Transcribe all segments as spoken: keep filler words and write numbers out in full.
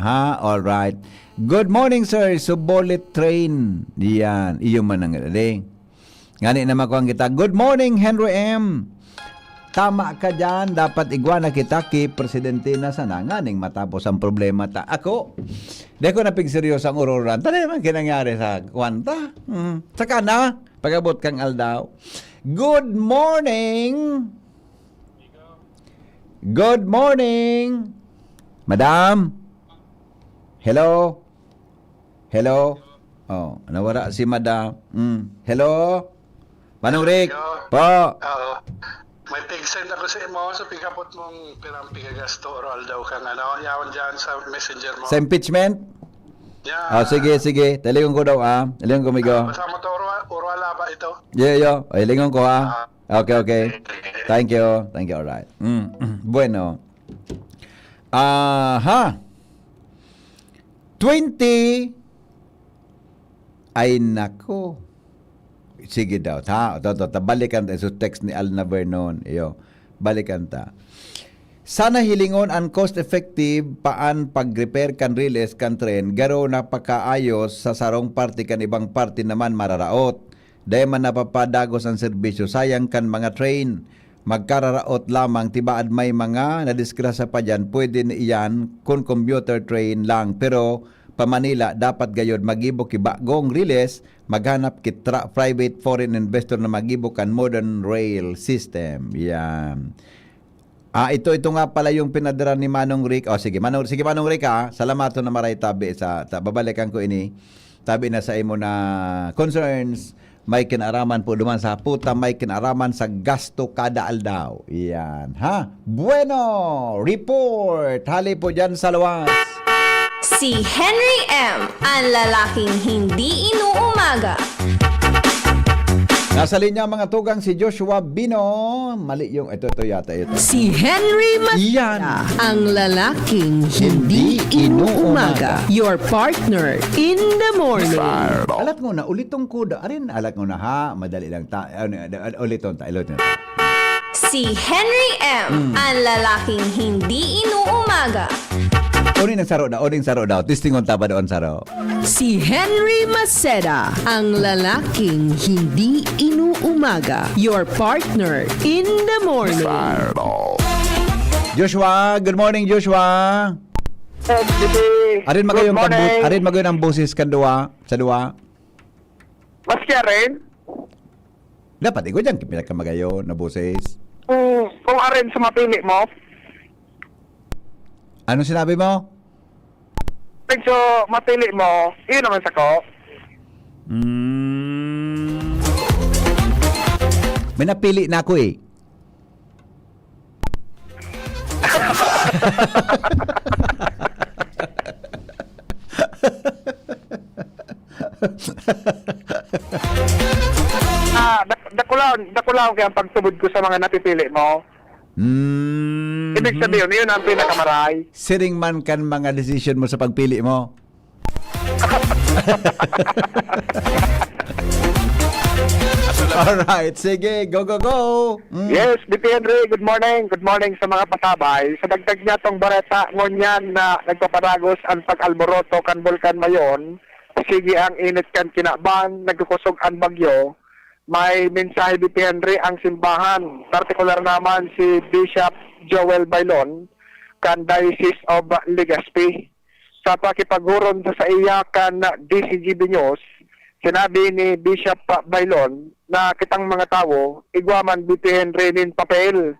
Ha? All right. Good morning, sir. Subolit train. Yan. Iyo man ang galing. Ngani na makuha kita. Good morning, Henry M. Tama ka dyan. Dapat igwa na kita ki Presidente na sana. Nganing matapos ang problema ta. Ako, di ko napigseryoso ang ururan. Tali man kinangyari sa kwanta. Hmm. Saka na, pag-abot kang aldaw. Good morning. Good morning. Madam. Hello. Hello. Oh, nawara si Madam. Mm. Hello. Manong Rick. Hello. Po. Oo. May pig-send ako sa imo, so pig-abot mong pirang pigagasto or aldaw kang ano, yaon dyan sa messenger mo. Sa impeachment? Yeah. Oh, sige, sige. Talingon ko daw, ah. Talingon ko, migo. Ah, basta mo to, urwa-, urwala ba ito? Yo, yo. Ay, lingon ko, ha? Ah. Okay, okay. Sige, sige. Thank you. Thank you, alright. Mm. Bueno. Aha. Twenty. Ay, nako. Sige daw, ha? Ito, ito, ito. Balikan ta. So, text ni Alna Vernon. Iyo. Balikan ta. Sana hilingon an cost-effective paan pag-repair kan riles kan tren, garo napakaayos sa sarong parte, kan ibang parte naman mararaot. Dai man napapadagos an serbisyo. Sayang kan mga train. Magkararaot lamang, tibaad may mga nadisgrasya pa diyan. Pwede na iyan kun commuter train lang. Pero pa Manila, dapat gayod magibo ki bagong riles, maghanap ki tra-, private foreign investor na magibo kan modern rail system. Yan. Ah, ito, ito nga pala yung pinadara ni Manong Rick. Oh, sige, Manong, sige, Manong Rick, ha. Salamaton na maray tabi sa, ta-, babalikan ko ini. Tabi na sa imo na concerns, may kinaraman po duman sa puta, may kinaraman sa gasto kada aldaw. Yan, ha? Bueno, report. Hali po dyan sa luwas. Si Henry M, ang lalaking hindi inuumaga. Nasa linya, mga tugang, si Joshua Bino. Mali yung, ito, ito yata, ito. Si Henry Mas-, Iyan. Ang lalaking hindi Hindi inuumaga. Inuumaga. Your partner in the morning. Alat ngona, uliton ko da. Arin, alat ngona ha. Madali lang ta. Ano, ano, uliton ta, uliton ta. Si Henry M, Mm. ang lalaking hindi inuumaga. Uning saro daw, uning saro daw. Testingon ta ba doon saro? Si Henry Maceda, ang lalaking hindi inuumaga. Your partner in the morning. Joshua, good morning, Joshua. Yes, good day. Arin magayon Good ang bu-, morning. Arin magayon ang boses kan duwa, sa duwa. Maski arin? Dapat ikaw dyan, pinakamagayon na boses. Kung, kung arin sa mapili mo? Ano sinabi mo? Arin sa mapili mo, yun naman sa ko. Mm. May napili na ako eh. Ah, dak-, dakulaon, dakulaon kaya ang pagtubod ko sa mga napipili mo. Mm. Ibig sabihin, yun ang pinakamaray. Siring man kan mga decision mo sa pagpili mo. Alright, sige, go, go, go. Mm. Yes, B P Henry, good morning. Good morning sa mga pasabay. Sa dagdag niya tong bareta, ngunyan na nagpapadagos ang pag-alboroto kan Bulkan Mayon, sige ang init kan kinaban, nagkukusog ang bagyo. May mensahe, B P Henry, ang simbahan, partikular naman si Bishop Joel Bailon, kan Diocese of Legazpi. Sa pakipaghuron sa saiya kan D Z G B News, sinabi ni Bishop Bailon na kitang mga tawo, igwa man B P Henry nin papel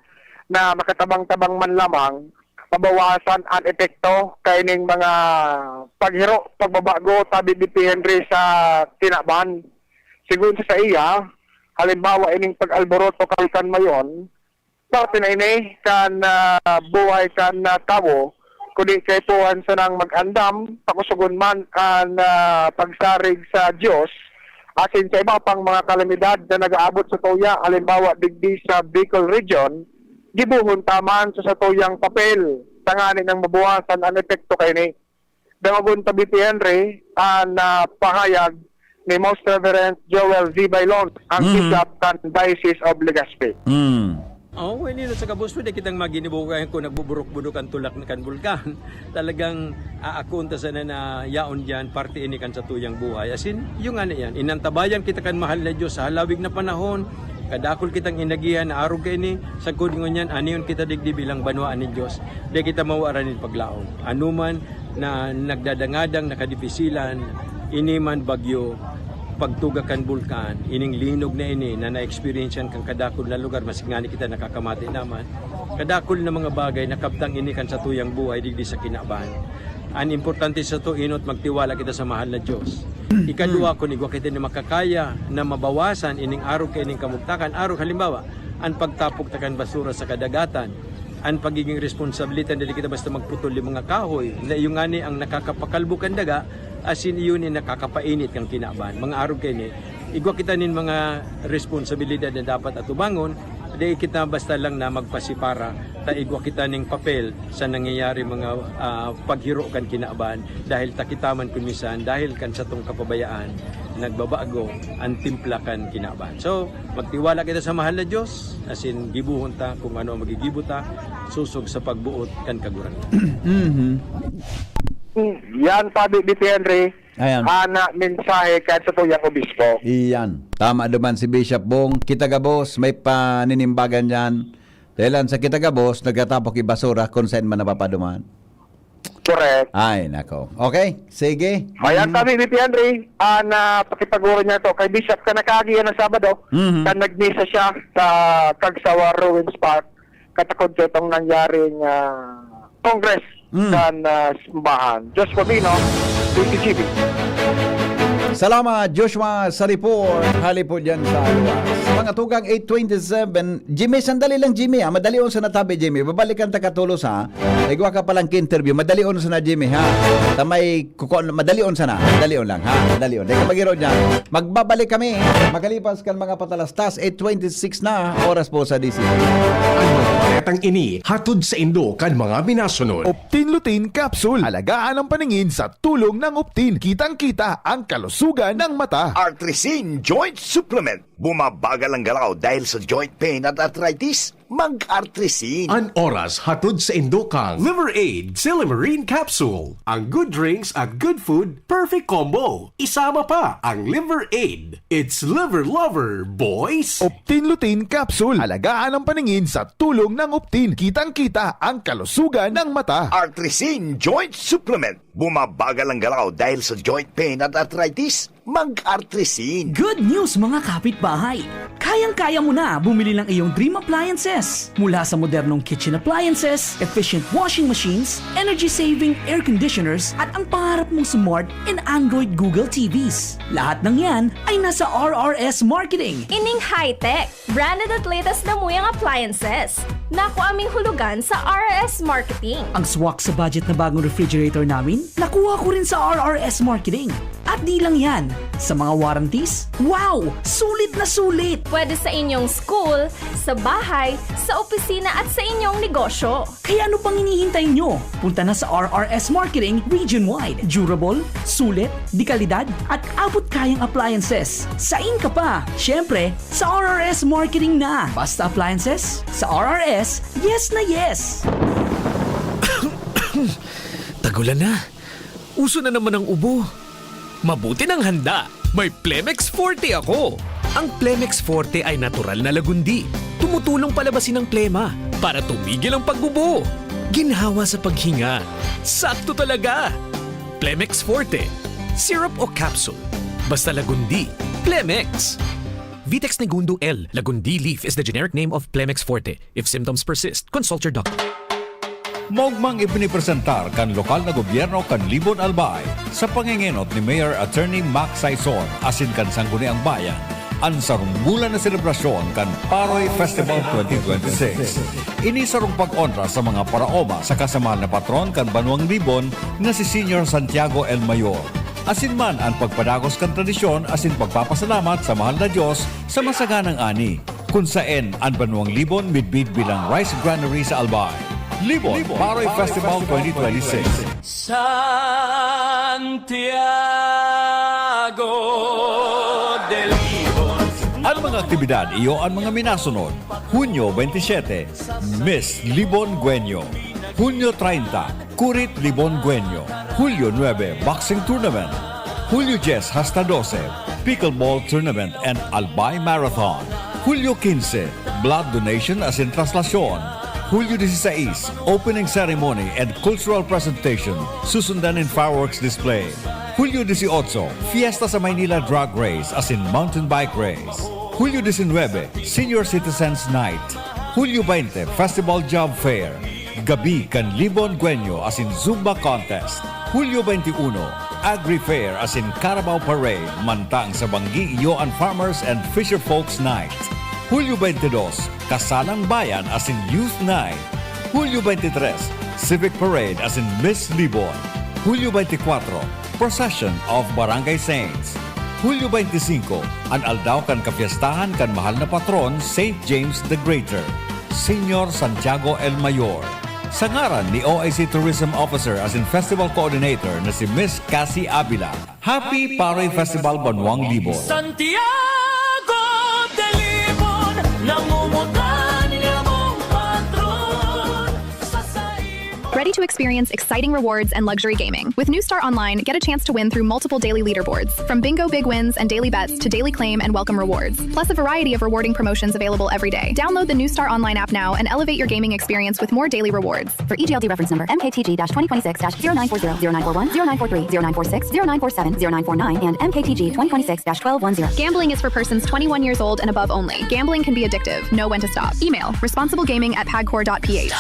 na makatabang-tabang man lamang, mabawasan an epekto kaining mga paghiro, pagbabago, tabi B P Henry sa kinaban. Sigon sa saiya, halimbawa ining pag-alboroto kan Bulkan Mayon, parte na ini kan, ah, buhay kan, ah, tawo, kundi kaipuhan sanang mag-andam, pakusogon man an, ah, pagsarig sa Dios, asin sa iba pang mga kalamidad na nag-aabot sa tuya, halimbawa digdi sa Bicol Region, gibohon ta man sa satuyang papel, tanganing mabawasan an epekto kaini. Dangogon ta, B P Henry, an, ah, pahayag ni Most Reverend Joel Z. Bailon, ang Mhm. Bishop kan Diocese of Legazpi. Mm. Oh, well, yun, sa gabos, pwede kitang maginibugayan kung nagbuburok-budok ang tulak na kan bulkan. Talagang aakon ta sana na yaon diyan, parte ini kan satuyang buhay. As in, yung ano yan, inantabayan kita kan mahal na Diyos sa halawig na panahon, kadakul kitang inagihan na arog kaini, sagkod ngunyan, aniyon kita digdi bilang banwaan ni Diyos. Di kita mawaran nin paglaom. Anuman na nagdadangadang, nakadipisilan, ini man bagyo, pagtuga kan bulkan, ining linog na ini na na-experience kan kadakul na lugar, maski ngani kita nakakamati naman. Kadakul na mga bagay nakabtang ini kan satuyang buhay digdi sa kinaban. An importante sato, inot magtiwala kita sa mahal na Diyos. Ikaduwa, kun igwa kita na makakaya na mabawasan ining arog kaining kamugtakan, arog halimbawa, an pagtapok ta kan basura sa kadagatan, an pagiging responsabilidad, dili kita basta magputol nin mga kahoy, na iyo ngani ang nakakapakalbo kan daga, asin iyo ni nakakapainit kan kinaban. Mga arog kaini, igwa kita nin mga responsibilidad na dapat atubangon, dai kita basta lang na magpasipara, ta igwa kita ning papel sa nangyayari mga, ah, paghiro kan kinaban, dahil ta kita man kun minsan, dahil kan satong kapabayaan, nagbabago an timpla kan kinaban. So, magtiwala kita sa mahal na Diyos, asin gibohon ta kung ano ang magigibo ta, sosog sa pagboot kan Kagurangnan. Mhm. Yan, sabi ni Henry, Ayan. Ana mensahe kan satuyang obispo. Iyan. Tama duman si Bishop Bong. Kita gabos, may paninimbagan yan. Dahilan sa kita gabos, nagtatapok ibasura kung saan man napapaduman. Correct. Ay, nako. Okay, sige. Ayan, Mm. sabi ni Henry, ah, na pakipaguro niya to kay Bishop ka nakagi yan ng Sabado, Mhm. kan nagmisa siya sa Kagsawa Ruins Park, katakod sa itong nangyaring, ah, Congress Mm. kan, ah, simbahan. Josh Pabino, D T G B. Salamat, Joshua, sa report. Hali po dyan sa luwas. Mga tugang eight twenty-seven. Jimmy, sandali lang, Jimmy, ah. Madali on sa natabi, Jimmy. Babalikan ta katulos, ha? Igwa ka palang interview. Madali on sa na, Jimmy, ha? Tamay, kuko-, madali on sa na. Madali on lang, ha? Madali on. Di ka mag-iro dyan. Magbabalik kami. Makalipas kan mga patalastas, eight twenty-six na. Oras po sa D C. Ang mga baretang ini, hatod sa indo kan mga minasunod. Optin Lutein Capsule. Alagaan ang paningin sa tulong ng Optin. Kitang-kita ang kalusugan ng mata. Artrisin Joint Supplement. Bumabagal ang galaw dahil sa joint pain at arthritis. Mag-Artrisin. An oras hatod sa indo kang Liver Aid Silymarin Capsule. Ang good drinks at good food, perfect combo. Isama pa ang Liver Aid. It's Liver Lover, boys! Optin Lutein Capsule. Alagaan ang paningin sa tulong ng Optin. Kitang-kita ang kalusugan ng mata. Artrisin Joint Supplement. Bumabagal ang galaw dahil sa joint pain at arthritis. Mag-Artrisin. Good news, mga kapitbahay! Kayang-kaya mo na bumili ng iyong dream appliances. Mula sa modernong kitchen appliances, efficient washing machines, energy-saving air conditioners, at ang pangarap mong smart and Android Google T Vs. Lahat ng yan ay nasa R R S Marketing. Ining high-tech, branded at latest na muyang appliances. Nakuha ming hulugan sa R R S Marketing. Ang swak sa budget na bagong refrigerator namin, nakuha ko rin sa R R S Marketing. At di lang yan, sa mga warranties, wow! Sulit na sulit! Pwede sa inyong school, sa bahay, sa opisina at sa inyong negosyo. Kaya ano pang hinihintay nyo? Punta na sa R R S Marketing region-wide. Durable, sulit, de kalidad, at abot kayang appliances. Sain ka pa? Siyempre, sa R R S Marketing na. Basta appliances, sa R R S, yes na yes! Tagulan na. Uso na naman ang ubo. Mabuti nang handa. May Plemex Forte ako. Ang Plemex Forte ay natural na lagundi. Tumutulong palabasin ang plema para tumigil ang pag-ubo. Ginhawa sa paghinga. Sakto talaga. Plemex Forte. Syrup o capsule. Basta lagundi. Plemex. Vitex Negundo L. Lagundi leaf is the generic name of Plemex Forte. If symptoms persist, consult your doctor. Maogmang ipinipresentar kan lokal na gobyerno kan Libon, Albay, sa pangengenot ni Mayor Attorney Mac Saison asin kan Sangguniang Bayan, an sarong bulan na selebrasyon kan Paroy Festival twenty twenty-six. Ini sarong pag-onra sa mga paraoma saka sa mahal na patron kan banwang Libon na si Señor Santiago el Mayor, asin man an pagpadagos kan tradisyon asin pagpapasalamat sa mahal na Diyos sa masaganang ani, kun saen an banwang Libon midbid bilang rice granary sa Albay. Libon Paroy Festival twenty twenty-six. Santiago de Libon. An mga aktibidad iyo an mga minasunod: Hunyo twenty-seven, Miss Libon Guenyo. Hunyo treinta, Kurit Libon Guenyo. Hulyo nuebe, Boxing Tournament. Hulyo dyes hasta dose, Pickleball Tournament and Albay Marathon. Hulyo quince, Blood Donation asin Traslasyon. Hulyo dieciséis, Opening Ceremony and Cultural Presentation, susundan nin fireworks display. Hulyo dieciocho, Fiesta sa Maynila Drag Race asin Mountain Bike Race. Hulyo diecinuebe, Senior Citizens Night. Hulyo veinte, Festival Job Fair. Gabi kan Libon Guenyo asin Zumba Contest. Hulyo veintiuno, Agri Fair asin Carabao Parade, mantang sa banggi iyo an Farmers and Fisher Folks Night. Hulyo veintidós, Kasalang Bayan asin Youth Night. Hulyo veintitrés, Civic Parade asin Miss Libon. Hulyo veintikwatro, Procession of Barangay Saints. Hulyo veintisinko, an aldaw kan kapiestahan kan mahal na patron, Saint James the Greater, Señor Santiago el Mayor. Sa ngaran ni O I C Tourism Officer asin Festival Coordinator na si Miss Cassie Avila, Happy Paroy Festival Banwang Libon! Santiago de Libon, nangungutan niya mong patron sa saimo. Ready to experience exciting rewards and luxury gaming? With New Star Online, get a chance to win through multiple daily leaderboards, from bingo big wins and daily bets to daily claim and welcome rewards, plus a variety of rewarding promotions available every day. Download the New Star Online app now and elevate your gaming experience with more daily rewards. For E G L D reference number M K T G dash twenty twenty-six dash zero nine four zero, zero nine four one, zero nine four three, zero nine four six, zero nine four seven, zero nine four nine, and M K T G twenty twenty-six dash twelve one zero. Gambling is for persons twenty-one years old and above only. Gambling can be addictive. Know when to stop. Email, responsiblegaming at pagcor dot P H.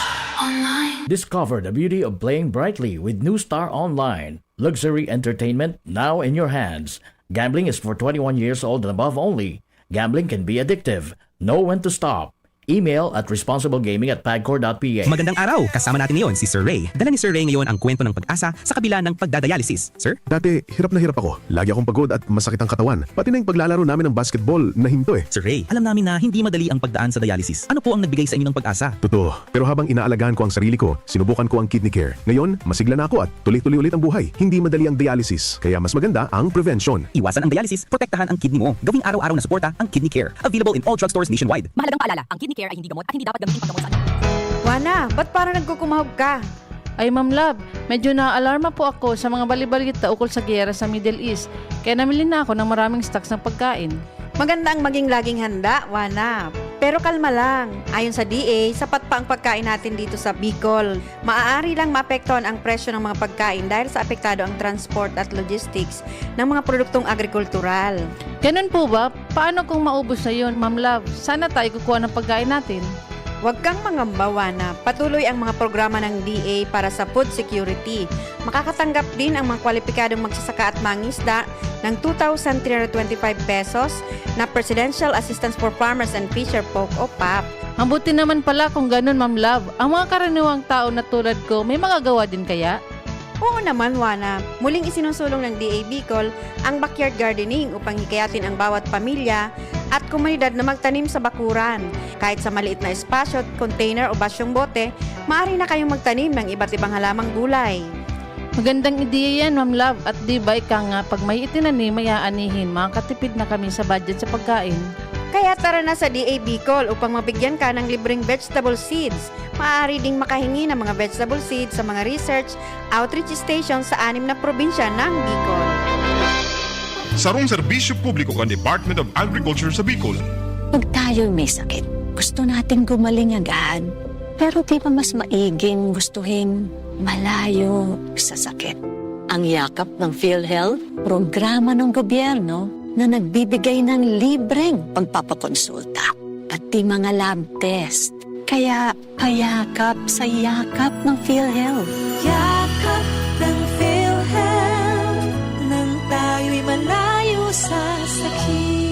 Discover the beauty of playing brightly with New Star Online. Luxury entertainment now in your hands. Gambling is for twenty-one years old and above only. Gambling can be addictive. Know when to stop. Email at responsiblegaming at pagcor dot P H. Magandang araw! Kasama natin ngayon si Sir Ray. Dala ni Sir Ray ngayon ang kwento ng pag-asa sa kabila ng pagdadialysis. Sir? Dati, hirap na hirap ako. Lagi akong pagod at masakit ang katawan. Pati na yung paglalaro namin ng basketball, nahinto eh. Sir Ray, alam namin na hindi madali ang pagdaan sa dialysis. Ano po ang nagbigay sa inyo ng pag-asa? Totoo. Pero habang inaalagaan ko ang sarili ko, sinubukan ko ang Kidney Care. Ngayon, masigla na ako at tuloy-tuloy ulit ang buhay. Hindi madali ang dialysis, kaya mas maganda ang prevention. Iwasan ang dialysis, protektahan ang kidney mo. Gawing araw-araw na suporta ang Kidney Care. Available in all drugstores nationwide. Mahalagang paalala, ang Kidney Care ay hindi gamot at hindi dapat gamitin paggamot sa anuman. Juana, ba't parang nagkukumahog ka? Ay, Ma'am Love, medyo naaalarma po ako sa mga balibalita ukol sa giyera sa Middle East, kaya namili na ako ng maraming stocks ng pagkain. Maganda ang maging laging handa, Juana. Pero kalma lang. Ayon sa D A, sapat pa ang pagkain natin dito sa Bicol. Maaari lang maapektuhan ang presyo ng mga pagkain dahil sa apektado ang transport at logistics ng mga produktong agrikultural. Ganun po ba? Paano kung maubos na yun, Ma'am Love? Saan na tayo kukuha ng pagkain natin? Huwag kang mangamba, Juana. Patuloy ang mga programa ng D A para sa food security. Makakatanggap din ang mga kwalipikadong magsasaka at mangisda ng two thousand three hundred twenty-five pesos na Presidential Assistance for Farmers and Fisher Folk o pap. Mabuti naman pala kung ganun, Ma'am Love. Ang mga karaniwang tao na tulad ko, may magagawa din kaya? Oo naman, Juana. Muling isinusulong ng D A Bicol ang backyard gardening upang hikayatin ang bawat pamilya at komunidad na magtanim sa bakuran. Kahit sa maliit na espasyo, container o basyong bote, maaari na kayong magtanim ng iba't ibang halamang gulay. Magandang ideya yan, Ma'am Love. At di ba ika nga, pag may itinanim, may aanihin, makakatipid na kami sa budget sa pagkain. Kaya tara na sa D A Bicol upang mabigyan ka ng libreng vegetable seeds. Maaari ding makahingi ng mga vegetable seeds sa mga research outreach station sa anim na probinsya ng Bicol. Sarong serbisyo publiko kan Department of Agriculture sa Bicol. Pag tayo'y may sakit, gusto nating gumaling agad. Pero di ba mas maiging gustuhin malayo sa sakit? Ang Yakap ng PhilHealth, programa ng gobyerno na nagbibigay ng libreng pagpapakonsulta, pati mga lab test. Kaya payakap sa Yakap ng PhilHealth. Yakap ng PhilHealth, nang tayo'y malayo sa sakit.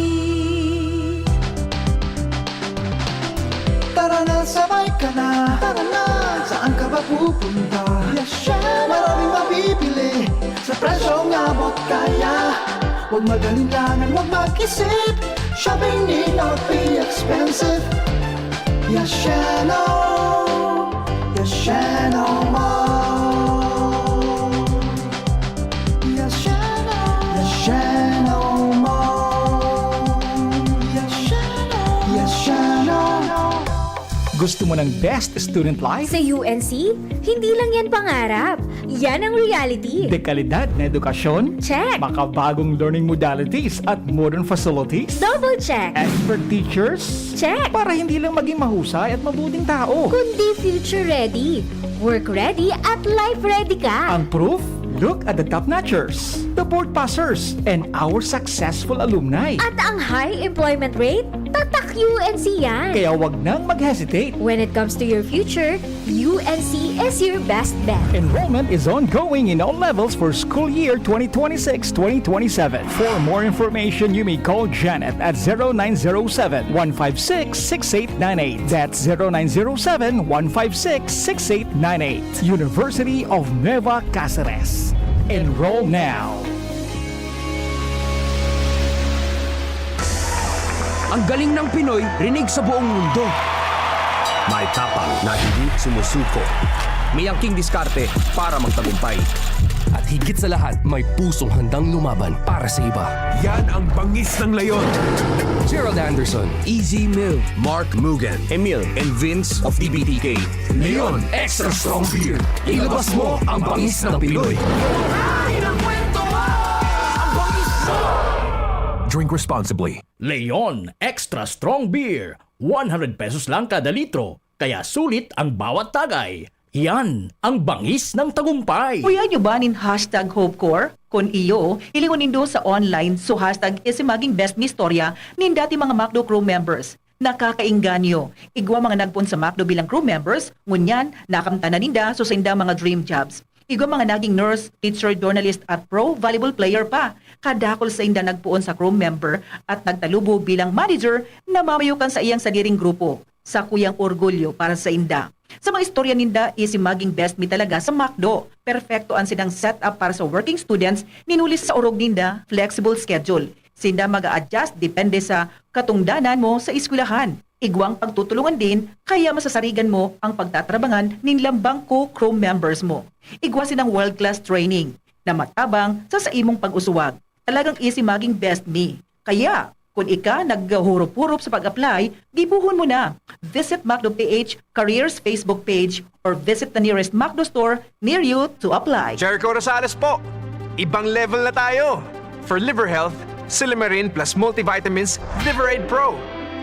Tara na, sabay ka na. Tara na. Saan ka ba pupunta? Yasheno. Maraming mabibili sa presyong abot kaya. Huwag mag-alinlangan, huwag mag-isip. Shopping need not be expensive. Yasheno. Yasheno Mall. Yasheno. Yasheno Mall. Yasheno. Gusto mo ng best student life? Sa U N C, hindi lang yan pangarap. Yan ang reality. Dekalidad na edukasyon? Check. Makabagong learning modalities at modern facilities? Double check. Expert teachers? Check. Para hindi lang maging mahusay at mabuting tao. Kundi future ready, work ready at life ready ka. Ang proof? Look at the top notchers, the board passers, and our successful alumni. At ang high employment rate? Tatak U N C yan. Kaya wag nang mag-hesitate. When it comes to your future, U N C is your best bet. Enrollment is ongoing in all levels for school year twenty twenty-six twenty twenty-seven. For more information, you may call Janet at zero nine zero seven, one five six, six eight nine eight. That's zero nine zero seven, one five six, six eight nine eight. University of Nueva Caceres. Enroll now. Ang galing ng Pinoy, rinig sa buong mundo. May tapang na hindi sumusuko. May angking diskarte para magtagumpay. At higit sa lahat, may pusong handang lumaban para sa iba. Yan ang bangis ng leon. Gerald Anderson, Easy Mill, Mark Mugen, Emil, and Vince of T B T K. Leon Extra Strong Beer. Ilabas mo ang bangis ng Pinoy. Drink responsibly. Leon Extra Strong Beer, one hundred pesos lang kada litro, kaya sulit ang bawat tagay. Yan ang bangis ng tagumpay. Kaya nyo ba nin hashtag HopeCorps? Kun iyo, hilingon nindo sa online so hashtag Esimaging Best Ni Istorya nin dati mga McDo crew members. Nakakaengganyo. Igwa mga nagpoon sa McDo bilang crew members, ngunyan, nakamtan na ninda so sainda mga dream jobs. Igwa mga naging nurse, teacher, journalist at pro volleyball player pa. Kadakul sainda nagpoon sa crew member at nagtalubo bilang manager na mamayo kan saiyang sadiring grupo. Sakuyang orgulyo para sainda. Sa mga istorya ninda, Esimaging Best Mi talaga sa McDo. Perpekto an sinang setup para sa working students, nin huli sa orog ninda, flexible schedule. Sinda mag-a-adjust depende sa katungdanan mo sa eskwelahan. Igwang pagtutulungan din, kaya masasarigan mo ang pagtatrabangan nin lambang co-crew members mo. Igwa sinang world-class training na matabang sa saimong pag-usuwag. Talagang Esimaging Best Mi. Kaya, kun ika naghuhurup-hurup sa pag-apply, gibohon mo na. Visit McDo P H Careers Facebook page or visit the nearest McDo store near you to apply. Jericho Rosales po! Ibang level na tayo! For liver health, Silymarin plus multivitamins Liver Aid Pro.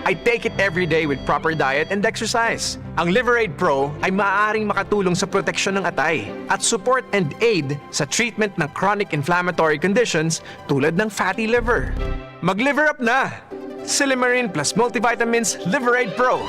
I take it every day with proper diet and exercise. Ang Liver Aid Pro ay maaaring makatulong sa proteksyon ng atay at support and aid sa treatment ng chronic inflammatory conditions tulad ng fatty liver. Mag-liver up na! Silymarin plus multivitamins Liver Aid Pro.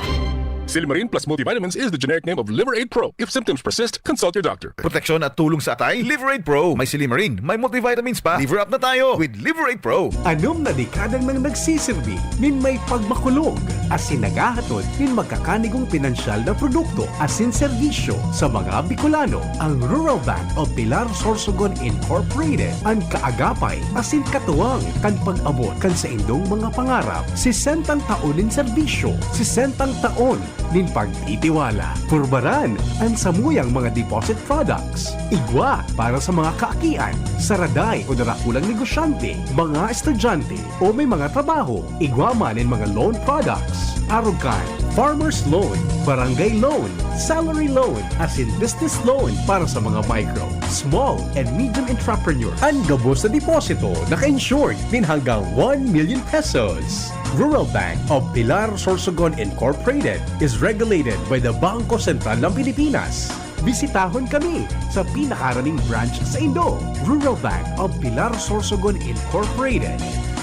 Silymarin plus multivitamins is the generic name of Liver Aid Pro. If symptoms persist, consult your doctor. Proteksyon at tulong sa atay, Liver Aid Pro. May Silymarin, may multivitamins pa. Liver up na tayo with Liver Aid Pro. Anom na dekada nang nagsiserbi nin may pagmakulog asin naghahatod nin magkakanigong pinansyal na produkto asin serbisyo sa mga Bicolano. Ang Rural Bank of Pilar Sorsogon Incorporated an kaagapay asin katuwang kan pag-abot kan saindong mga pangarap. Sesentang taon nin serbisyo, sesentang taon nin pagtitiwala. Purbaran an samuyang mga deposit products. Igwa para sa mga kaakian, saraday o darakulang negosyante, mga estudyante, o may mga trabaho. Igwa man nin mga loan products. Arog kan farmer's loan, barangay loan, salary loan, asin business loan para sa mga micro, small, and medium entrepreneur. An gabos na deposito naka-insured nin hanggang one million pesos. Rural Bank of Pilar Sorsogon Incorporated is regulated by the Bangko Sentral ng Pilipinas. Bisitahon kami sa pinakaraning branch saindo. Rural Bank of Pilar Sorsogon Incorporated.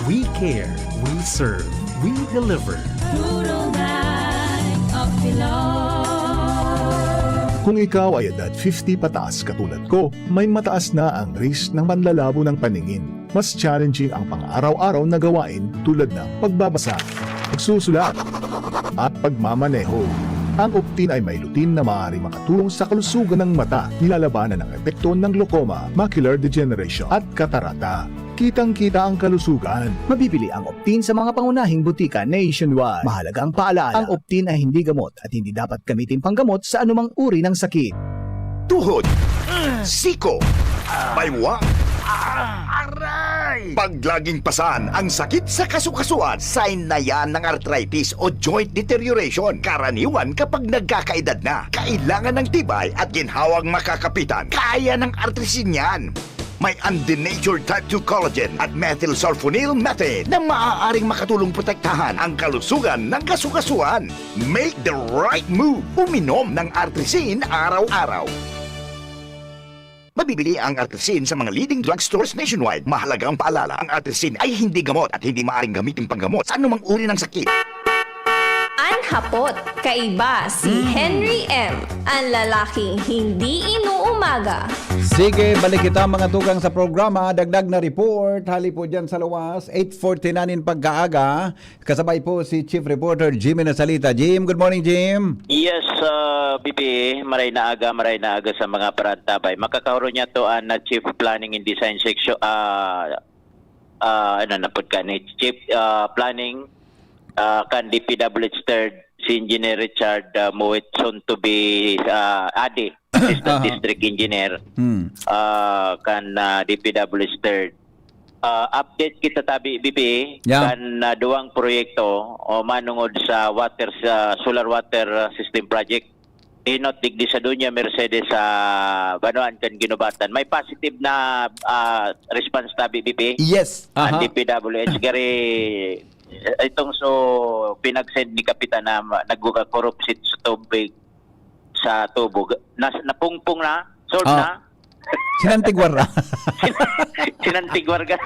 We care, we serve, we deliver. Rural Bank of Pilar. Kung ikaw ay edad fifty pataas katulad ko, may mataas na ang risk ng panlalabo ng paningin. Mas challenging ang pang-araw-araw na gawain tulad ng pagbabasa, pagsusulat, at pagmamaneho. Ang Optin ay may lutein na maaaring makatulong sa kalusugan ng mata, nilalabanan ang epekto ng glaucoma, macular degeneration, at katarata. Kitang-kita ang kalusugan. Mabibili ang Optin sa mga pangunahing butika nationwide. Mahalagang paalala, ang Optin ay hindi gamot at hindi dapat gamitin panggamot sa anumang uri ng sakit. Tuhod, siko, baywa, aray! Pag laging pasan ang sakit sa kasukasuan, sign na yan ng arthritis o joint deterioration. Karaniwan kapag nagkakaedad na, kailangan ng tibay at ginhawang makakapitan. Kaya ng Artrisin yan. May undenatured type two collagen at methylsulfonyl methane na maaaring makatulong protektahan ang kalusugan ng kasukasuan. Make the right move. Uminom ng Artrisin araw-araw. Mabibili ang Artrisin sa mga leading drugstores nationwide. Mahalagang paalala, ang Artrisin ay hindi gamot at hindi maaaring gamitin panggamot sa anumang uri ng sakit. An hapot, kaiba si Henry M, an lalaking hindi inuumaga. Sige, balik kita mga tugang sa programa. Dagdag na report, hali po dyan sa luwas, eight forty na nin pagkaaga. Kasabay po si Chief Reporter Jimmy Nasalita. Jim, good morning, Jim. Yes, uh, B P, maray na aga, maray na aga sa mga parantabay. Makakauro niya to ang uh, Chief Planning and Design Section, uh, uh, ano na po ka ni Chief uh, Planning uh, kan D P W H third, si Engineer Richard uh, Mowat, soon to be uh, Adi, Assistant Aha. District Engineer Hmm. uh, kan uh, D P W H third. Uh, update kita tabi, B P, Yeah. kan uh, duwang proyekto o manungod sa water sa solar water uh, system project. Inot digdi sa Dunya Mercedes sa Banwaan kan Ginubatan. May positive na uh, response tabi, B P. Yes. Ang Aha. D P W H gari, eh, itong so pinag-send ni Kapitan na ma- nagkukorupsit sa tubig sa tubo. Nas, napungpong na, solve Ah. na. Sinantigwar na. Sinantigwar ka.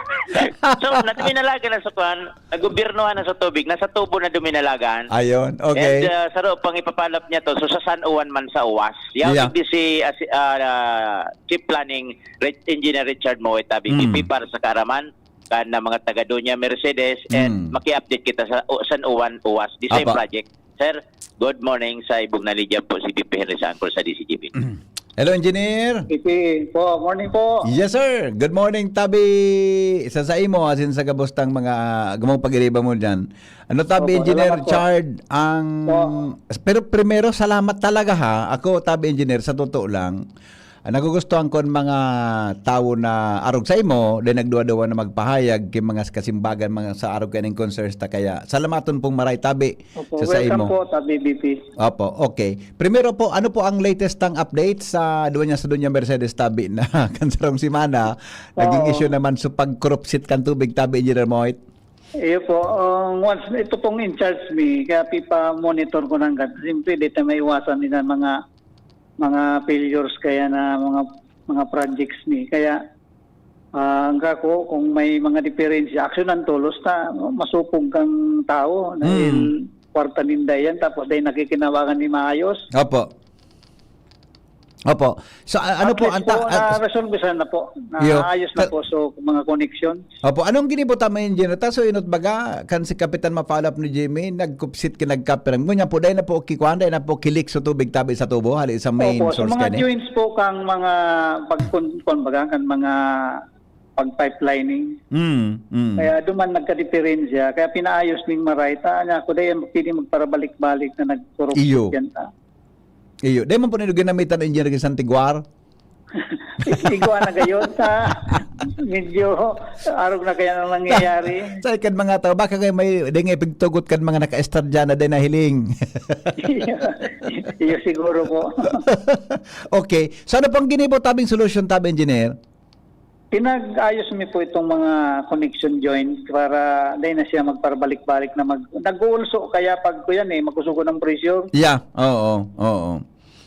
So, na duminalagan na sa kuan, nagobyernohan na sa tubig, nasa tubo na duminalagan. Ayun. Okay. And uh, sa ro, pang ipapalap niya to, so sa San Juan man sa Uwas. Yaw Yeah. digdi si uh, si, uh, Chief Planning Rich, Engineer Richard Mowat tabi, Mm. B P para sa Karaman, kan na mga taga Dunya Mercedes, and Mm. maki-update kita sa o, San Juan Uwas, the same Apa. project. Sir, good morning sa Ibog na Lydia po, si B P Henry sa Angkol sa D C G B. Hello, Engineer. Iti po, morning po. Yes, sir. Good morning, Tabi. Sa sa imo, asin sa gabos tang mga gumang pag-iriba mo dyan. Ano, Tabi, Opo, Engineer salamat po. Richard, ang... Po. Pero primero, salamat talaga ha. Ako, Tabi Engineer, sa totoo lang, ang nagugustuhan ko ang mga tawo na arog sa imo, then nagduwa-duwa na magpahayag kay mga kasimbagan, mga sa arog kaning concerns ta kaya. Salamaton pong maray, Tabi, Opo, sa sa welcome imo. po, Tabi B P. Opo, okay. Primero po, ano po ang latest ang update sa duwa niya sa Dunya Mercedes Tabi na kan sarong semana, naging Oo. issue naman sa pagkorupsit kan tubig, Tabi, Engineer Mowat? Iyo po, um, once ito pong in charge mi, kaya pipa-monitor ko nang gat. Siyempre, di tayo maiwasan nila mga mga failures kaya na mga mga projects ni. Kaya ah, ang kako, kung may mga diferensya, aksyonan tolos ta, no? Masupog kang tao dahil kwarta ninda yan, tapos dahil nakikinabangan ni maayos. Opo. Opo. So, a- ano At po least ang ta- po, ah, na-resolve sana po. Yo, Naayos na ka- po. So, mga connection. Opo, anong ginibo tama, Engineer? Ta, so, inot baga, kan si Kapitan Mapalap ni Jimmy, nagkupsit ki nagkapiram. Ngunya po, dahil na po kikuan, dahil na po kilik sa tubig tabi sa tubo, hali sa main Opo, so source mga kani? joints po kang mga pag-, kun, kun baga, kan mga pag-pipelining. Mm, mm. Kaya duman nagkadiperensya, kaya pinaayos ning maray. Ta, niya ako, dahil pwede magparabalik-balik na nagkorupsyon Iyo. yan. Ta. Iyo, dahil man po nito ginamitan ng Engineer Santiguar? Igwa na gayon, ta. Medyo arog na kaya nang nangyayari. Sa ikad mga tao, baka kayo may ding ipigtugot kan mga naka-estradya na din na hiling. Iyo siguro po. Okay. So ano pong ginibo tabing solusyon, tabi engineer? Pinag-ayos mi po itong mga connection joint para dahil na siya magparbalik-balik na mag... Nag-uulso kaya pag ko yan eh, makusugo ng pressure. Yeah, oo, oo.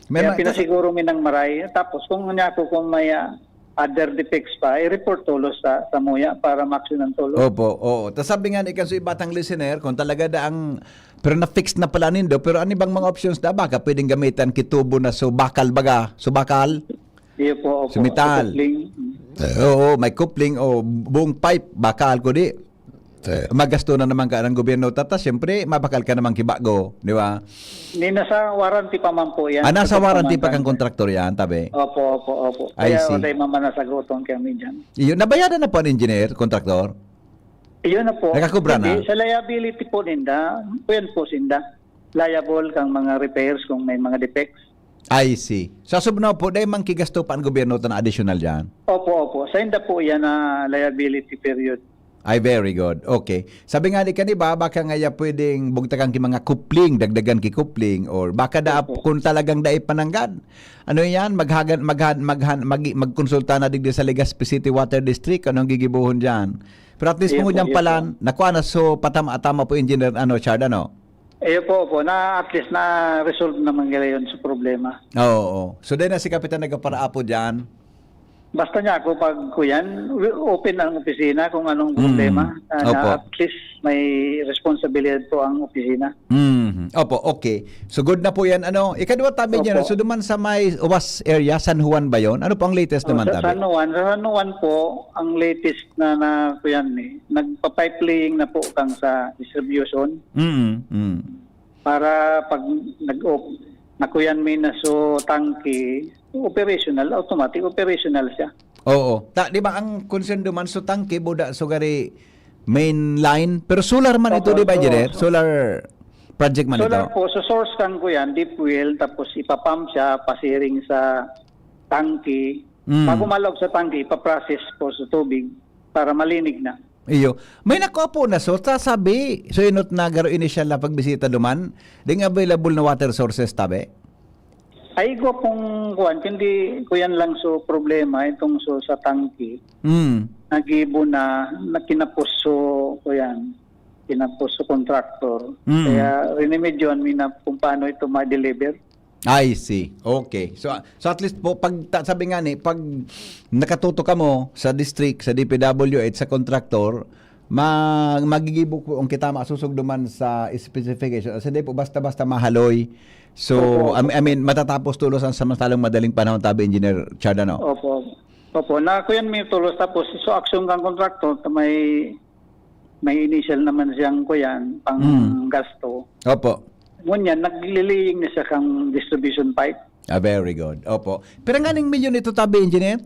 Kaya Meron- pinasiguro mi ng maray. Tapos kung niya ako kung may ah, other defects pa, i-report tulos sa, sa muya para ma-action ang tulos. Opo, oo. Tapos sabi nga ni Kansoy Batang Listener, kung talaga da ang, pero na-fix na pala nindo, pero ano bang mga options da? Baka pwedeng gamitan kitubo na subakal baga, subakal? Iyo po, opo. Sumital. Sa coupling. Eh, oo, may coupling o buong pipe, bakal ko di. Magasto na naman ka ng gobyerno, tata, siyempre, mabakal ka naman kibago, di ba? Ni nasa warranty pa man po yan. Ah, nasa Sa warranty pa pagpamangkang. kang kontraktor yan, tabi? Opo, opo, opo. I Kaya see. wala yung mamanasagutong kami dyan. Iyo, nabayadan na po ang engineer, kontraktor? Iyon na po. Nakakubra na? Hindi, sa liability po ninda, po yan po sinda. Liable kang mga repairs kung may mga defects. I see. Sa subno po, dai man kigasto pa ang gobyerno ta na additional diyan? Opo, opo. Sa inda po yan na liability period. Ay, very good. Okay. Sabi nga ni kaniba, baka nga ya pwedeng bugtakan ki mga kupling, dagdagan ki kupling, or baka da, Opo. kung talagang dai pananggad. Ano yan? Maghagan, maghan, maghan, mag, magkonsulta na digdi sa Legazpi City Water District. Anong gigibuhon dyan? Pero at least Ayun kung po, yan ayun pala, po. nakuha na, so patama-tama po, Engineer, ano, Chard, ano? Ayun po, po. Na, at least na-resolve naman nila yun sa problema. Oo. So, dahil na si Kapitan nagkaparaapo dyan. Basta niya ako pag kuyan, open ang opisina kung anong Mm. problema. Ah, na Opo. at least may responsibilidad po ang opisina. Mm. Opo, okay. So, good na po yan. Ano, ikadwa tabi Opo. niya, so duman sa may Uwas area, San Juan ba yun? Ano po ang latest Oh, naman sa tabi? San Juan, sa San Juan po, ang latest na, na kuyan eh, nagpa-pipe laying na po kang sa distribution. Mm, mm. Para pag nag-op, nakuyan may naso tangke, operational, automatic, operational siya. Oo. Ta, di ba ang concern duman, so tangke, buda, so gari main line, pero solar man ito, Opo, di ba, opo. Engineer? So, Solar project man solar ito? po, so source kang kuyan, deep well, tapos ipapump siya, pasiring sa tangke. Mm. Bago malaog sa tangke, ipaprocess po sa tubig para malinig na. Iyo. May nakuha po na, so, sasabi, so inot na garo initial na pagbisita duman, ding available na water sources, tabi? Ay, igwa pong kuwan, kundi kuyan lang so problema, itong so sa tangke, Mm. nagibo na, na kinapos so, kuyan, kinapos so contractor. Mm. Kaya rinimedyohan mi na kung paano ito ma-deliver. I see. Okay. So, so at least po, pag, ta, sabi nga ni, pag nakatuto ka mo sa district, sa D P W H, sa contractor, ma-, magigibo po ang kita masusog duman sa specification. Kasi di po basta-basta mahaloy. So, Opo, I, opo. I mean, matatapos tulos ang samantalang madaling panahon, tabi, Engineer Chard, ano? Opo. Opo, na kuyan may tulos tapos so action kang contractor ta may, may initial naman siyang kuyan, pang Mm. gasto. Opo. Ngunyan, nagliliying na siya kang distribution pipe. Ah, very good. Opo. Pero nganing milyon ito, tabi, Engineer?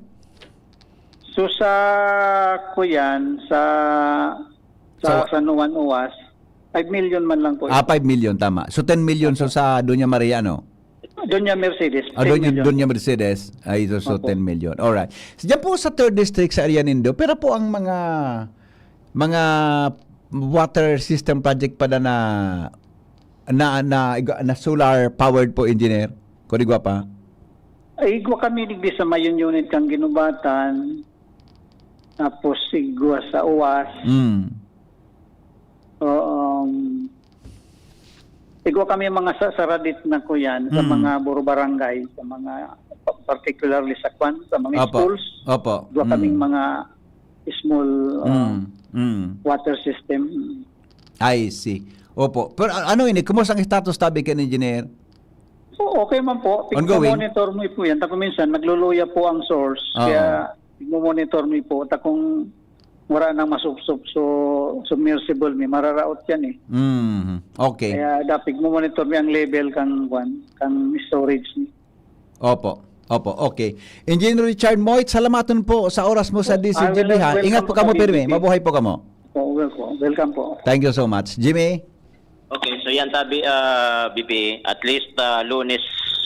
So, sa kuyan, sa, sa Sa wa- San Juan Uwas, five million man lang po Ah, ito. five million, tama. So, ten million so Opo. sa Doña Maria, no? Doña Mercedes, Ah, ten Doña, million. Doña Mercedes. Ay, so, so Opo. ten million. Alright. So, dyan po sa third district sa area nindo, pero po ang mga, mga water system project pala na, na, na, na solar powered po, Engineer? Kung igwa pa? Ay, igwa kami digdi sa Mayon Unit kang Ginubatan. Tapos igwa sa Uwas. Mm. Oo, um, igwa kami mga sa, saradit na kuyan sa Mm. mga buro barangay, sa mga, particularly sa kwan, sa mga Opo. schools. Opo. Igwa kaming Mm. mga small, uh, Mm. Mm. water system. I see. Opo. Pero, a-, ano ini? Kumusta ang status, tabi kan engineer? So, okay man po. Ongoing? Monitor mo po yan. Tapos minsan, nagluluya po ang source. Oo. Kaya, monitor mi po ta kung wala nang masupsup, so submersible mi, mararaot yan eh. Mhm. Okay. Kaya dapat mo-monitor mi ang level kang, kwan, kang storage ni. Opo. Opo. Okay. Engineer Richard Moit, salamaton po sa oras mo sa Oh, D C G B, ah, well, ha. Ingat welcome po po kamo, kami, pirmi. D C. Mabuhay po kamo. Oh, well po. Welcome po. Thank you so much. Jimmy? Okay, so yan tabi, ah, B P, at least, ah, Lunes,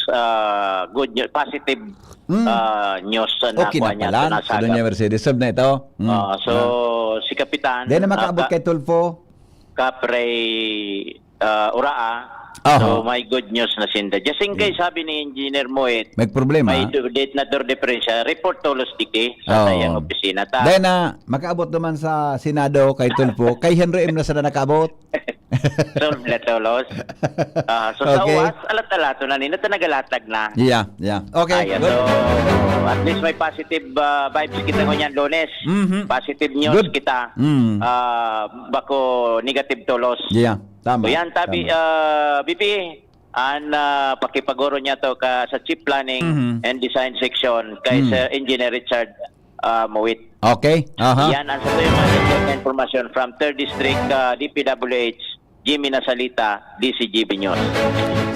ah, good news, positive, Mm. ah, news sa Okay nakuha na niya, pala, sa si nasagap. Doña Mercedes. Solve na ito. Mm. Ah, so, Ah. si Kapitan, Di na makaabot ah, ka-, kay Tulfo? Kapre, ah, Uraa. Aha. So, may good news na sinda. Just in case, Yeah. sabi ni Engineer Moit, May problema. may du-, date na dur diferensya, report tolos diki sa Oo. tayang opisina ta. Di na makaabot naman sa Senado kay Tulfo. Kay Henry M na sana nakaabot. Solve na tolos. Ah, so, sa Okay. Uwas, alat-alato na nila, ta nagalatag na. Yeah, yeah. Okay, Ayan, good. so, at least may positive, ah, vibes kita ngunyan Lunes. Mhm. Positive news Good. kita. Mm. Ah, bako negative tolos. Yeah, tama, So, yan, tabi, tama. ah, B P, an, ah, pakipagoro niya to ka sa Chief Planning Mhm. and Design Section kay Mm. Sir Engineer Richard, ah, Mowit. Okay, aha. Yan ang sa tuyo mga impormasyon from Third District, ah, D P W H, Jimmy Nasalita, D C G B News.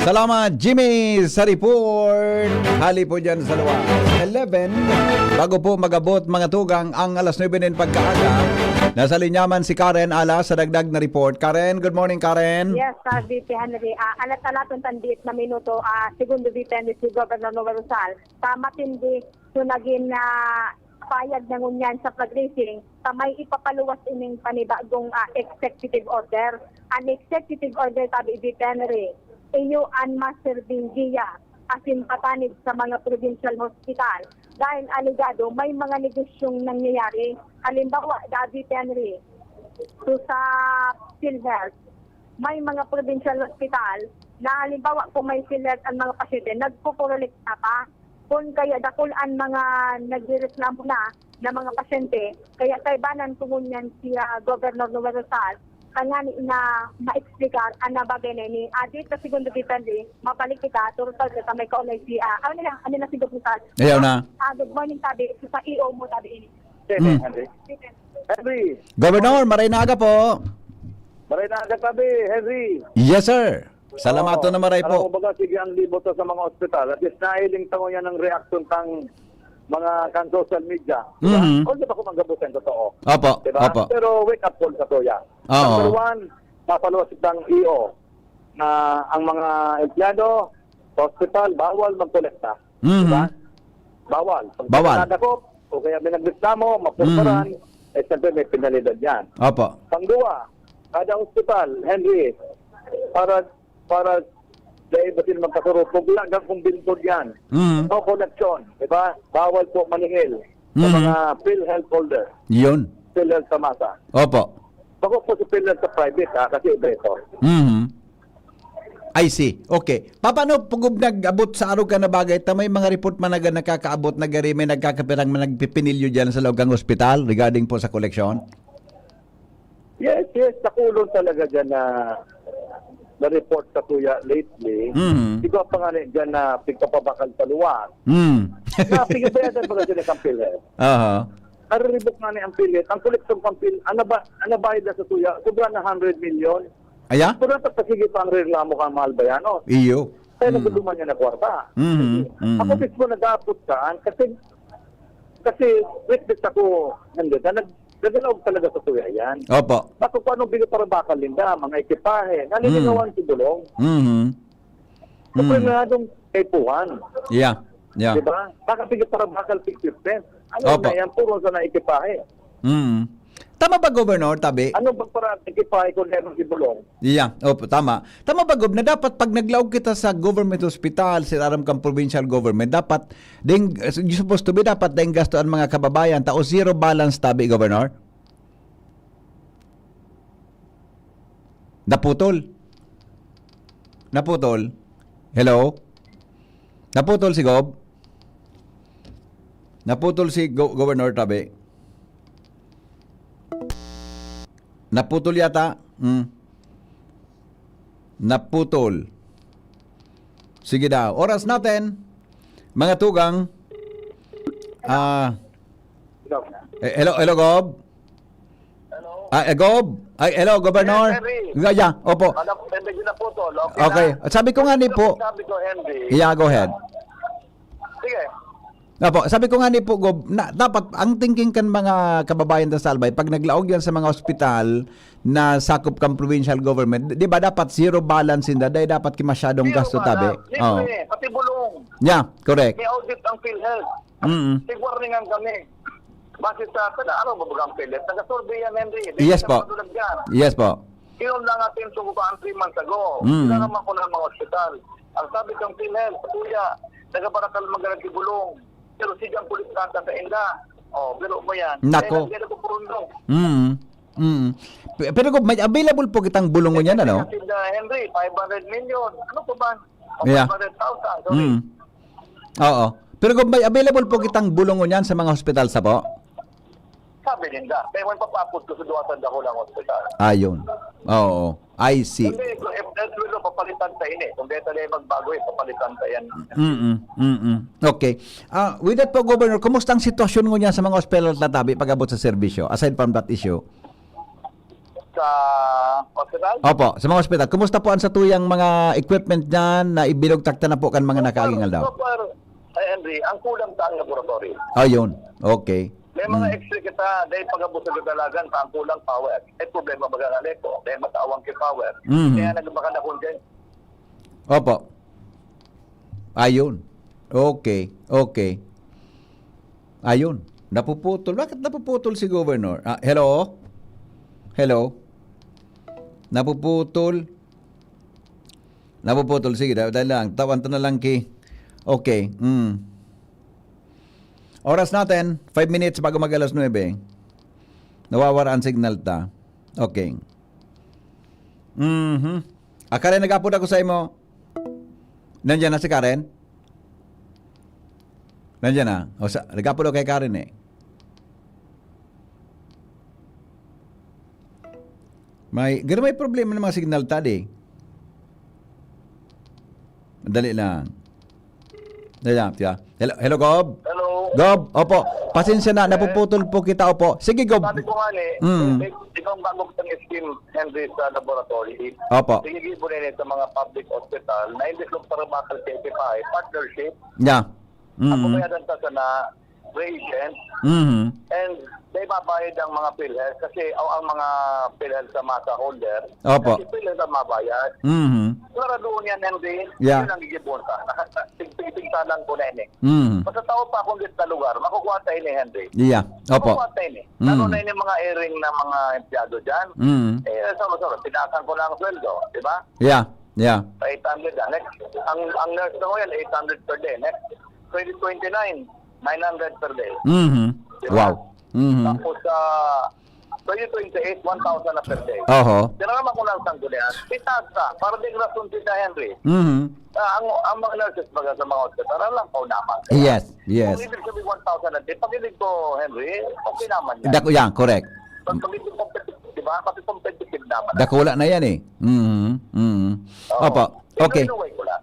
Salamat, Jimmy, sa report. Hali po dyan sa luwas. Eleven, bago po magabot, mga tugang, ang alas nuebe na yung pagkaaga, Nasa linya man si Karen Ala sa dagdag na report. Karen, good morning, Karen. Yes, ah, V P Henry. Ah, alat-alaton tan diit na minuto, ah, segundo V P Henry, si Governor Noel Rosal, sa matindi so nagin, ah, payag na ngunyan sa fundraising, sa may ipapaluwas ining panibagong, ah, executive order. An executive order, sabi ni V P Henry, iyo an mas serbing giya asin patanid sa mga provincial hospital dahil alegado may mga negosyong nangyayari. Halimbawa, David Henry, so sa PhilHealth, may mga provincial hospital na halimbawa kung may PhilHealth ang mga pasyente, nagkukurolikta pa. Kung kaya dakul an mga nagrereklamo na, na mga pasyente, kaya kaibanan ko ngunyan si, ah, Governor Noel Rosal, kanyani na maexplicar an nabagay na ini. Ah, dito sa segundo depende, mabalik kita, turutol kita, may kaulay si, ah, ano nila, ano na si Governor Rosal? Ayaw na. Ah, good morning, sabi, sa E O mo, sabi ini. Yes, Hmm. Henry. Henry. Governor, maray na aga po. Maray na aga, sabi, Henry. Yes, sir. Salamaton Oo. na maray Alam po. mo baga, sige ang libot sa mga ospital. At least, nahiling tango yan ang reaction tang mga kan social media. Diba? Mhm. Although ako manggabot ang totoo. Opo, Diba? opo. Pero wake up call sa tuya. Oo. Number one, mapaluwas itang E O na ang mga empleyado sa ospital, bawal magkolekta. Mhm. Diba? Bawal. Pag Bawal. nadakop, o kaya may nagreklamo, mapurparan, Mhm. eh, siyempre may penalidad yan. Opo. Pangduwa, kada ospital, Henry, para, para dahil ba sila magkasurupog, lagang kung bintod yan. Mhm. No collection, di ba? Bawal po maningil sa Mhm. mga PhilHealth holder. Yun. PhilHealth sa masa. Opo. Bako po sa PhilHealth sa private, ha, kasi iba ito. Mhm. I see. Okay. Paano pugub nag-abot sa arog ka na bagay ta may mga report man na nakakaabot na gari may nagkakapirang man nagpipinilyo diyan sa laog kang ospital regarding po sa koleksyon? Yes, yes. Nakulong talaga dyan na na-report sa tuya lately. Mhm. Ikaw pa nga na dyan na pigpapabakal sa luwas. Mm. Na pigbayadan ba na sila kang PhilHealth? Aha. Nariribok nga ni ang PhilHealth. Ang koleksyon kang PhilHealth, ano ba, ano bayad na sa tuya? Sobra na hundred million. Aya? So, dapat pasige pa ang reklamo kang mga Albayanos. Iyo. Kaya Mm. naguduman niya na kwarta. Mhm, mhm. Ako mismo nag-aapot saan kasi, kasi witness ako, hindi, na nag-, nagalaog talaga sa tuya yan. Opo. Baka kung anong bigay para bakal ninda, mga ekipahe, nalilinawan Mm. si Bulong. Mhm. Sa Mm. primadong kaipuhan. Yeah, yeah. Diba? Baka bigay para bakal equipment. Ano Opo. na yan? Puro sa na ekipahe. Mm. Tama ba, Governor, tabi? Ano ba para ekipahe kung meron si Bulong? Yeah, opo, tama. Tama ba, Gob, na dapat pag naglaog kita sa government hospital, sa aram kang provincial government, dapat ding, supposed to be, dapat ding gasto ang mga kababayan, ta o zero balance tabi, Governor? Naputol. Naputol. Hello? Naputol si Gob? Naputol si Go-, Governor tabi? Naputol yata. Hmm. Naputol. Sige daw. Oras natin, mga tugang. Ah, eh, hello, hello, Gob. Hello. Ah, eh, Gob. Ay, hello, Governor. Yes, Henry. Yeah, yeah, opo. Alam ko, medyo naputol. Okay Okay. na. Sabi ko nga ni po. Sabi ko, Henry. Yeah, go ahead. Sige. Opo, sabi ko nga ni po, Gob, na, dapat ang thinking kan mga kababayan ta sa Albay, pag naglaog yan sa mga ospital na sakop kan provincial government, di ba dapat zero balance inda, dahil dapat ki masyadong Zero gasto tabi? balance. Libre, Oo. pati bulong. Yeah, correct. May audit ang PhilHealth. Mm. Tigwarningan kami. Base sa, kada araw, mabagang PhilHealth. Nag-survey yan, Henry. Yes po. Yes po. Yun lang ating tungkol ang three months ago. Mm. Sila naman ko ng mga ospital. Ang sabi kong PhilHealth, kuya, nagabarakal magalag si bulong. Pero sige ang pulis nata sa inda. Oh, pero mo yan. Nako. Kaya nagdala ko purundo. Mm. Mm. Pe-, pero kung may available po kitang bulong ngunyan, ano? Kasi na, Henry, five hundred million. Ano po ba? O Yeah. five hundred thousand, sorry. Mm. Oo. Pero kung may available po kitang bulong ngunyan sa mga hospital sa po? Sabi ninda, kaya man papapod ko sa duwa sa dakulang hospital. Ayun. Oo. I see. Kasi kung F W, papalitan ta ini. Kung beta na yung magbago, eh, papalitan ta yan. Mm-mm. Mm-mm. Okay. Ah, with that po, Governor, kumusta ang sitwasyon ngunyan sa mga ospital na tabi pag-abot sa serbisyo, aside from that issue? Sa hospital? Opo, sa mga ospital. Kumusta po ang satuyang mga equipment dyan na ibilog takta na po kan mga nakaaging aldaw? So far, ay, Henry, ang kulang sa ang laboratory. Ayun. Okay. May mga Mm. ex-ray kita, dahil pag-abot sa kadalagan, saan kulang power. May problema baga kan eco, dahil matawang ki power. Mhm. Kaya nagbaka na kung dyan. Opo. Ayun. Okay. Okay. Ayun. Napuputol. Bakit napuputol si Governor? Ah, hello? Hello? Napuputol. Napuputol. Sige, da- dali lang. Tawan ta na lang ki. Okay. Mm. Oras natin, five minutes bago mag alas nuebe. Nawawara ang signal ta. Okay. Mhm. Ah, Karen, nag-apod ako sa imo. Nandiyan na si Karen? Nandiyan na. O, sa, nag-apod ako kay Karen eh. May, gano'n may problema ng mga signal ta, di? Dali lang. Dali lang, tiya. Hello, hello, Gob? Hello. Gob, opo. Pasensya na, napuputol po kita, opo. Sige, Gob. Sabi ko nga ni, Mm. may, di ba ang bago kitang scheme, Henry, sa laboratory? Opo. Sige, gibo na yun sa mga public hospital na hindi lang para bakal sa F I, partnership. Yeah. Mm. Ang babayadan ta sana reagent Mhm. and may babayad ang mga PhilHealth kasi o ang mga PhilHealth sa masa holder. Opo. Kasi PhilHealth ang mabayad. Mhm. Klaro doon yan, Henry. Yeah. Yun ang gigibon ta. Tigpigpig lang ko na ini. Mhm. Basta tao pa akong git na lugar, makukuha tayo ni Henry. Yeah. Opo. Makukuha tayo ni. Mm. Lalo na yung mga airing na mga empleyado dyan. Mhm. Eh, sorry, sorry, tinasan ko lang ang sweldo, di ba? Yeah. Yeah. Sa eight hundred, ah. Next, ang, ang nurse ko ngayon, eight hundred per day. Next, twenty twenty-nine, nine hundred per day. Mhm. Diba? Wow. Mhm. Tapos sa twenty twenty-eight, one thousand na per day. Oho. Tinaraman ko lang sa sanggunian. Itaas na. Para din rason si Henry. Mhm. Ah, ang, ang mga nurses baga sa mga hospital, alam ko naman. Yes. Yes. Kung ibig sabihin one thousand a day, pag ibig ko, Henry, okay naman yan. Dako yan, correct. Pag pag ibig competitive, di ba? Pag competitive naman. Dakula na yan eh. Mhm. Mhm. Oo. Opo. Pero Okay. Anyway ko lang.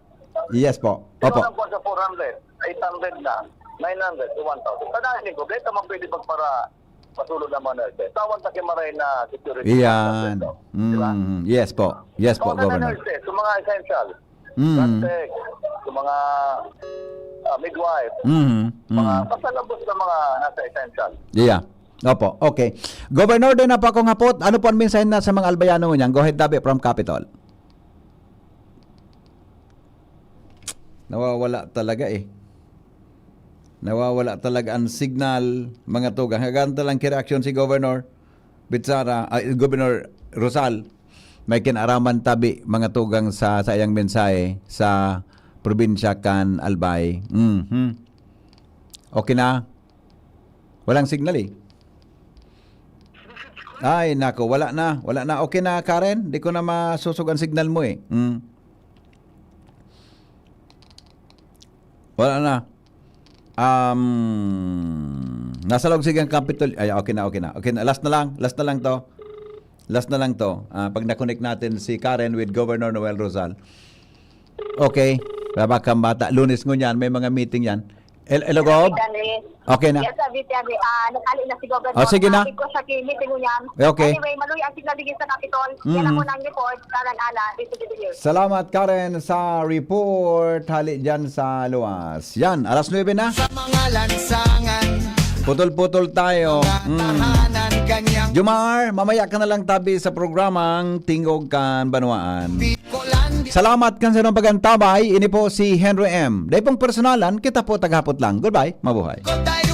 Yes po. Di ba Opo. lang po sa four hundred, eight hundred na, nine hundred to one thousand. Tandaan ko, beta man pwede magpara pasulod ng mga nurses. Tawan sa kimaray na security. Iyan. Di ba? Mm. Yes po. Yes po, Tawan sa Governor. nurses, sa mga essential. Mm. Nurses, sa mga ah, midwife, Mm. mga Mm. pasalabos na mga nasa essential. Yeah. Opo. Okay. Governor, doon na po akong hapot. Ano po ang mensahe na sa mga Albayano ngunyan? Go ahead, Dabi, from Capitol. Nawawala talaga eh. Nawawala talaga ang signal, mga tugang. Hanggang talang kireaksyon si Governor Bitsara, ay, Governor Rosal. May kinaraman tabi, mga tugang, sa saiyang mensahe sa probinsya kan Albay. Mhm. Okay na? Walang signal eh. Ay, nako, wala na. Wala na. Okay na, Karen? Di ko na masusog ang signal mo eh. Mm. Wala na. Um, nasa loob sige ang Capitol. Ay, okay na, okay na. Okay na. Last na lang. Last na lang to. Last na lang to. Ah, pag na-connect natin si Karen with Governor Noel Rosal. Okay. Babakang bata. Lunes ngunyan, may mga meeting yan. El Elogog? Henry. Okay na. Yes, sabi siya, ah, nag-ali na si Governor. Oh, sige na. Sabi ko sa meeting ko niyan. Okay. Anyway, maluya ang signal digin sa Capitol. Mm. Yan ako ng report, Karen Ala, D C W. Salamat, Karen, sa report. Hali dyan sa luwas. Yan, alas nuebe na. Sa mga lansangan, Putol-putol tayo. Mm. tahanan kanyang Jomar, mamaya ka na lang tabi sa programang Tingog kan Banwaan. Bicolandia. Salamat kan sarong pagantabay. Ini po si Henry M. Dai pong personalan, kita po taghapot lang. Goodbye. Mabuhay. Kotay